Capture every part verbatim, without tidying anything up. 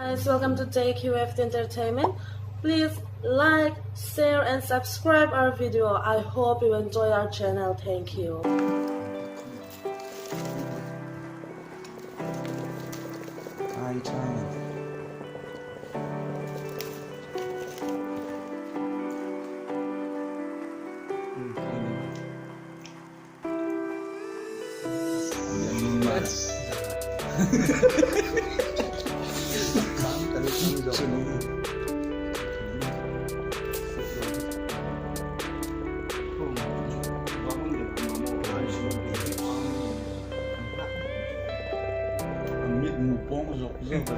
Guys, welcome to J Q F Entertainment. Please like, share and subscribe our video. I hope you enjoy our channel. Thank you. Hi, China. Mit mu pawng zawk zawk a.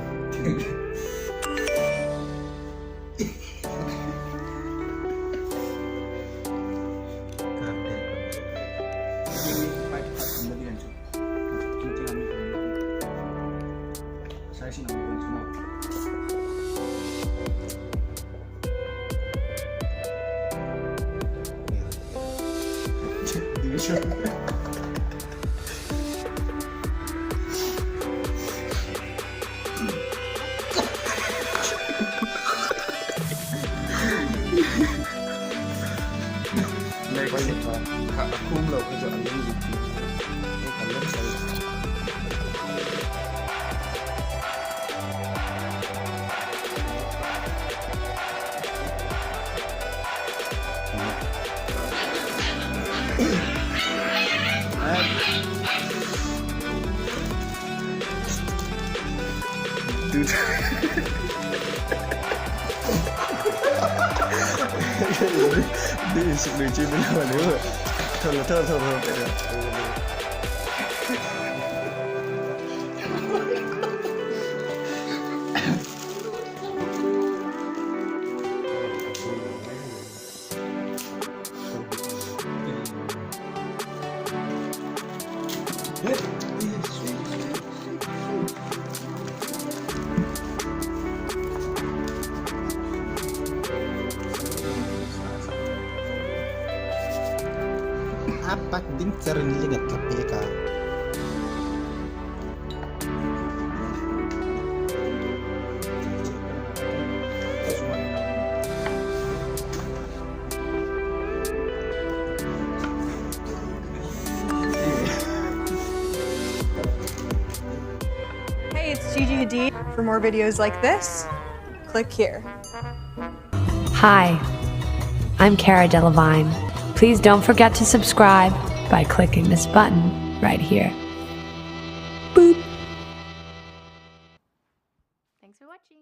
A pak ding charin linga tla pek a. Hey, it's Gigi Hadid. For more videos like this, click here. Hi, I'm Cara Delevingne. Please don't forget to subscribe by clicking this button right here. Boop. Thanks for watching.